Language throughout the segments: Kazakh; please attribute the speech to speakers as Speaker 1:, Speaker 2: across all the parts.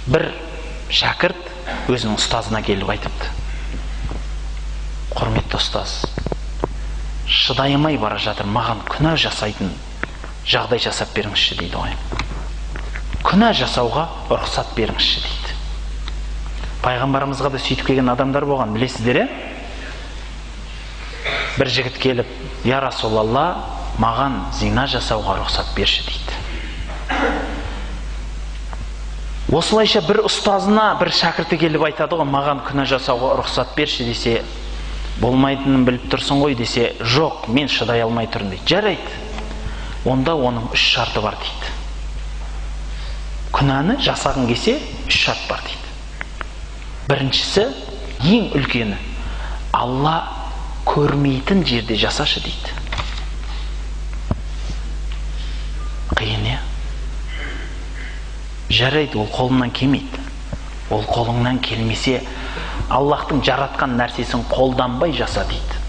Speaker 1: Бір шәкірт өзінің ұстазына келіп айтыпты: құрметті ұстаз, шыдай алмай бара жатыр, маған күнә жасайтын жағдай жасап беріңізші дейді ғой. Күнә жасауға рұқсат беріңізші дейді. Пайғамбарымызға да сөйтіп келген адамдар болған, білесіздер, е? Бір жігіт келіп, я Расулалла, маған зина жасауға рұқсат берші дейді. Осылайша бір ұстазына бір шәкірті келіп айтады ғой, маған күнә жасауға рұқсат берші десе, болмайтынын біліп тұрсың ғой десе, жоқ, мен шыдай алмай тұрмын дейді. Жарайды, онда оның 3 шарты бар дейді. Күнәні жасағың келсе, 3 шарт бар дейді. Біріншісі, ең үлкені, Алла көрмейтін жерде жасашы дейді. Қиын, е? Жарайды, ол қолымнан келмейді. Ол қолыңнан келмесе, Аллахтың жаратқан нәрсесін қолданбай жаса дейді.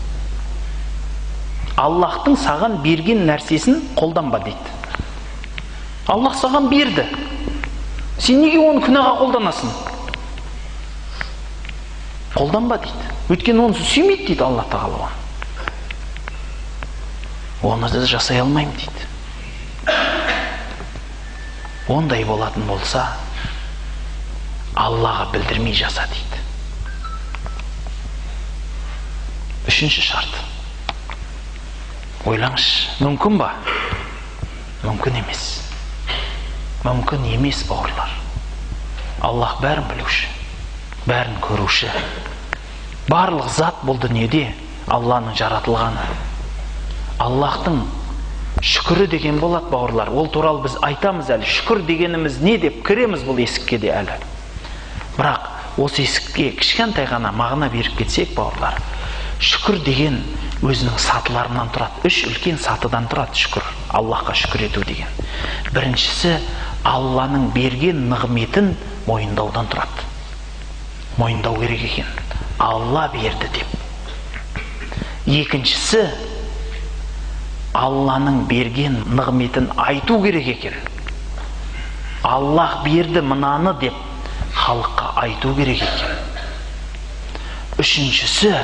Speaker 1: Аллахтың саған берген нәрсесін қолданба дейді. Аллах саған берді. Сен неге оны күнәға қолданасың? Қолданба дейді. Өйткені оны сүймейді дейді Аллах тағала оны. Оны да жасай алмаймын дейді. Ондай болатын болса, Аллаға білдірмей жаса дейді. Үшінші шарт. Ойлаңызшы, мүмкін ба? Мүмкін емес. Мүмкін емес, бауырлар. Аллах бәрін білуші, бәрін көруші. Барлық зат бұл дүниеде Алланың жаратылғаны. Аллахтың шүкірі деген болады, бауырлар. Ол туралы біз айтамыз әлі. Шүкір дегеніміз не деп кіреміз бұл есікке де әлі. Бірақ осы есікке кішкентай ғана мағына беріп кетсек, бауырлар, шүкір деген өзінің сатыларынан тұрады. 3 үлкен сатыдан тұрады шүкір. Аллахқа шүкір ету деген. Біріншісі, Алланың берген нығметін мойындаудан тұрады. Мойындау керек екен. Алла берді деп. Екіншісі, Алланың берген нығметін айту керек екен. Аллах берді мынаны деп халыққа айту керек екен. Үшіншісі,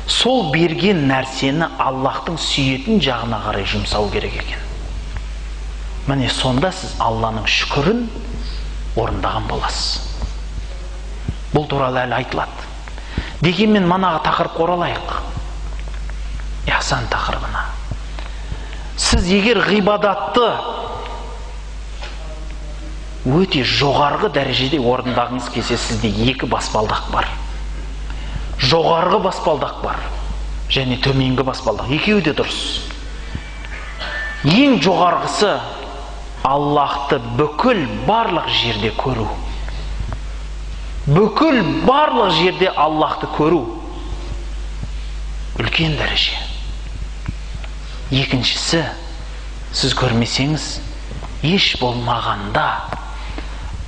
Speaker 1: сол берген нәрсені Аллахтың сүйетін жағына қарай жұмсау керек екен. Міне сонда сіз Алланың шүкірін орындаған боласыз. Бұл туралы әлі айтылады. Дегенмен манағы тақырыпқа оралайық. Ихсан тақырыбына. Сіз егер ғибадатты өте жоғарғы дәрежеде орындағыңыз келсе, сізде 2 баспалдақ бар. Жоғарғы баспалдақ бар және төменгі баспалдақ. Екеуі де дұрыс. Ең жоғарғысы Аллахты бүкіл барлық жерде көру. Бүкіл барлық жерде Аллахты көру. Үлкен дәреже. Екіншісі, сіз көрмесеңіз, еш болмағанда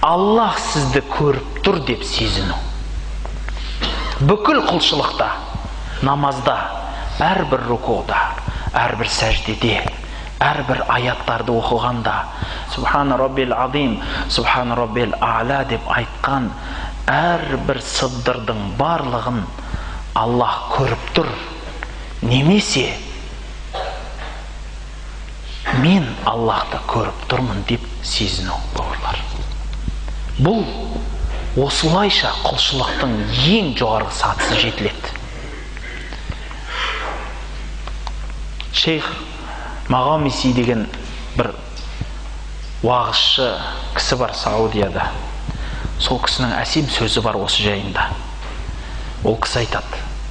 Speaker 1: Аллах сізді көріп тұр деп сезіну. Бүкіл құлшылықта, намазда, әрбір рукуда, әрбір сәждеде, әрбір аяттарды оқығанда Субхана Раббил Азим, Субхана Раббил А'ла деп айтқан әрбір сыбдырдың барлығын Аллах көріп тұр. Немесе мен Аллахты көріп тұрмын деп сезіну, бауырлар. Бұл осылайша құлшылықтың ең жоғарғы сатысы жетіледі. Шейх Мағамиси деген бір уағызшы кісі бар Саудияда. Сол кісінің әсем сөзі бар осы жайында. Ол кісі айтады: